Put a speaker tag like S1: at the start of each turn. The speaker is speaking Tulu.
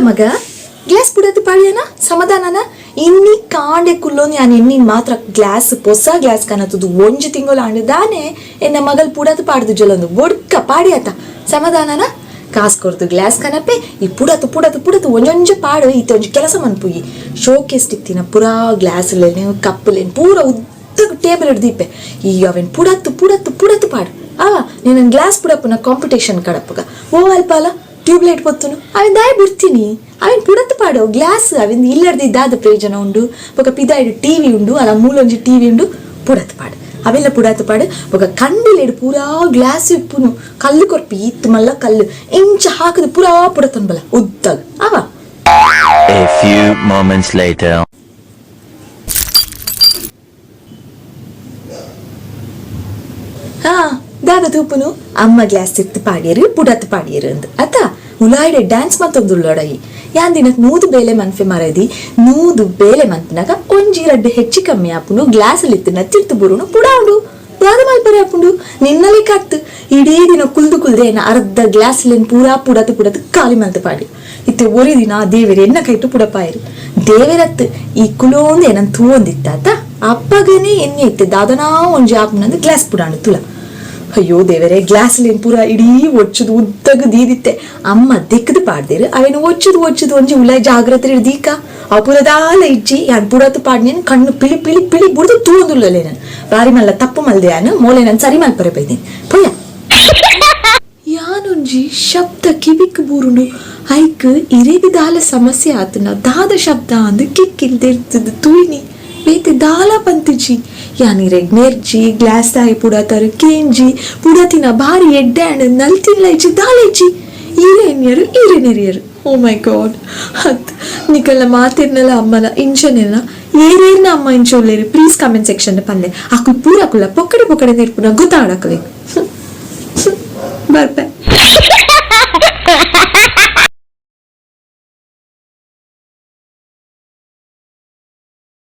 S1: ಮಗ ಗ್ಲಾಸ್ ಪುಡತ್ ಪಾಡಿಯನ ಸಮಾಧಾನನ ಇನ್ನಿ ಕಾಂಡೆ ಕುಲ್ಲೋನ್ ಯಾನ್ ಎನ್ನಿನ್ ಮಾತ್ರ ಗ್ಲಾಸ್ ಪೊಸ ಗ್ಲಾಸ್ ಕನತುದು ಒಂಜಿ ತಿಂಗೊಲು ಆಂಡ ದಾನೆ ಎನ್ನ ಮಗಲ್ ಪುಡತ್ ಪಾಡ್ದು ಜೊಲೊಂದು ಬೊಡ್ಕ ಪಾಡಿಯಾತ ಸಮಾಧಾನನ ಕಾಸ್ ಕೊರ್ದು ಗ್ಲಾಸ್ ಕನಪೆ ಈ ಪುಡತು ಪುಡತು ಪುಡತು ಒಂಜೊಂಜೆ ಪಾಡು ಈತ ಒಂಜಿ ಕೆಲಸ ಮನ್ಪುಯಿ ಶೋಕೇಸ್ ತಿಕ್ತಿನ ಪೂರಾ ಗ್ಲಾಸ್ಲೇನು ಕಪ್ಪುಲೇನು ಪೂರ ಉದ್ದಗ್ ಟೇಬಲ್ ಹಿಡ್ದಿಪ್ಪೆ ಈ ಅವೆನ್ ಪುಡತ್ತು ಪುಡತ್ತು ಪುಡತ್ತು ಪಾಡು ಅವ ನಿನ್ನ ಗ್ಲಾಸ್ ಪುಡಪ್ಪುನ ಕಾಂಪಿಟೇಷನ್ ಕಡಪ್ಪಗ ಓ ಅಲ್ಪಾಲ ಟ್ಯೂಬ್ಲೈಟ್ ಪೊತ್ತುನು ಅವೆನ್ ದಾಯ ಬಿಡ್ತೀನಿ ಅವೆನ್ ಪುಡತ್ತು ಪಾಡು ಗ್ಲಾಸ್ ಅವೆನ್ ಇಲ್ಲರ್ದು ಇದ್ದಾದ ಪ್ರಯೋಜನ ಉಂಡು ಬೊಕ ಪಿದಾಯ್ಡು ಟಿವಿ ಉಂಡು ಅಲ್ಲ ಮೂಲೊಂಜಿ ಟಿವಿ ಉಂಡು ಪುಡತ್ತು ಪಾಡು ಅವೆಲ್ಲ ಪುಡಾತು ಪಾಡು ಬೊಕ ಕಂಡಿಲೇಡು ಪೂರಾ ಗ್ಲಾಸ್ ಇಪ್ಪುನು ಕಲ್ಲು ಕೊರ್ಪಿ ಇತ್ತು ಮಲ್ಲ ಕಲ್ಲು ಇಂಚ ಹಾಕದು ಪೂರಾ ಪುಡತನ್ ಬಲ ಉದ್ದಾಗ ಅವ.
S2: A few moments later.
S1: ಹಾ ದಾದ ತೂಪುನು ಅಮ್ಮ ಗ್ಲಾಸ್ ತಿತ್ತು ಪಾಡಿಯರು ಪುಡತ್ ಪಾಡಿಯರು ಅಂದ್ ಅತ್ತ ಉಲಾಯ್ಡೆ ಡ್ಯಾನ್ಸ್ ಮತ್ತೊಂದು ಉಳ್ಳೊಡಯಿ ಯಾನ್ ದಿನಕ್ 100 ಬೇಲೆ ಮನ್ಫೆ ಮರದಿ 100 ಬೇಲೆ ಮನ್ಪುನಗ ಒಂಜಿ ರಡ್ಡು ಹೆಚ್ಚಿ ಕಮ್ಮಿ ಆಪುಂಡು ಗ್ಲಾಸ್ ಇತ್ತಿನ ತಿರ್ತು ಬುರುನು ಪುಡಾಂಡು ದಾದ ಮಲ್ಪರೆ ಆಪುಂಡು ನಿನ್ನಲಿ ಕತ್ತು ಇಡೀ ದಿನ ಕುಲ್ದು ಕುಲ್ದೆ ಎನ್ನ ಅರ್ಧ ಗ್ಲಾಸ್ ಪೂರಾ ಪುಡತು ಪುಡತು ಖಾಲಿ ಮಲ್ತು ಪಾಡಿ ಇತ್ತೆ ಒರಿ ದಿನ ದೇವೆರ್ ಎನ್ನ ಕೈಟು ಪುಡಪಾಯರು ದೇವೆರತ್ ಈ ಕುಲೋಂದು ಏನನ್ ತೂವೊಂದಿತ್ತಾತ ಅಪ್ಪಗನೇ ಎಣ್ಣೆ ಇತ್ತೆ ದಾದನಾ ಒಂಜಿ ಆಪುನಂದು ಗ್ಲಾಸ್ ಪುಡಾಂಡು ತುಲ ಅಯ್ಯೋ ದೇವರೇ ಗ್ಲಾಸ್ಲೇನ್ ಪೂರ ಇಡೀ ಒಚ್ಚುದು ಉದ್ದಗ ದೀದಿತ್ತೆ ಅಮ್ಮ ದಿಕ್ಕದು ಪಾಡ್ದೇರು ಅವೇನು ಒಚ್ಚುದು ಒಚ್ಚುದು ಒಂಜಿ ಉಲಾಯ್ ಜಾಗ್ರತೆ ಹಿಡ್ದೀಕ ಅವು ಪೂರ ದಾಲ ಇಜ್ಜಿ ಯಾನ್ ಪುಡತು ಪಾಡ್ನೇನು ಕಣ್ಣು ಪಿಳಿ ಪಿಳಿ ಪಿಳಿ ಬುಡ್ದು ತೂವೊಂದುಲ್ಲಲೆ ನಾನು ಬಾರಿ ಮಲ್ಲ ತಪ್ಪು ಮಲ್ದೆ ಯಾನು ಮೋಲೆ ನಾನು ಸರಿ ಮಲ್ಪರೆ ಬೈದೀನಿ ಪೊಯ್ಯ ಯಾನೊಂಜಿ ಶಬ್ದ ಕಿವಿಕ್ ಬೂರುಂಡು ಐಕ್ ಇರೆಗ್ ದಾಲ ಸಮಸ್ಯೆ ಆತನ ದಾದ ಶಬ್ದ ಅಂದ್ ಕಿಕ್ಕಿಲ್ದಿರ್ತದ ತೂಯ್ನಿ ಬೇತೆ ದಾಲ ಪಂತಿಜಿ ಯಾನ್ ಇರೆಗ್ ನೆರ್ಜಿ ಗ್ಲಾಸ್ ದಾಯಿ ಪುಡತಾರು ಕೇಂಜಿ ಪುಡತಿನ ಬಾರಿ ಎಡ್ಡೆ ಆಂಡ್ ನಲ್ತಿನ್ಲ ಇಜ್ಜಿ ದಾಲ ಇಜ್ಜಿ ಈರೆ ಎನ್ಯರು ಈರೆ ನೆರಿಯರು ಓ ಮೈ ಗಾಡ್ ಹತ್ ನಿಕಲ್ನ ಮಾತಿರ್ನಲ ಅಮ್ಮನ ಇಂಚನೆನ ಏರೇರ್ನ ಅಮ್ಮ ಇಂಚ ಉಲ್ಲೇರು ಪ್ಲೀಸ್ ಕಮೆಂಟ್ ಸೆಕ್ಷನ್ ಪನ್ಲೆ ಅಕುಲ್ ಪೂರ ಅಕುಲ ಪೊಕ್ಕಡೆ ಪೊಕ್ಕಡೆ ನೆರ್ಪುನ ಗೊತ್ತಾಡಕಲೆ ಬರ್ಪೆ.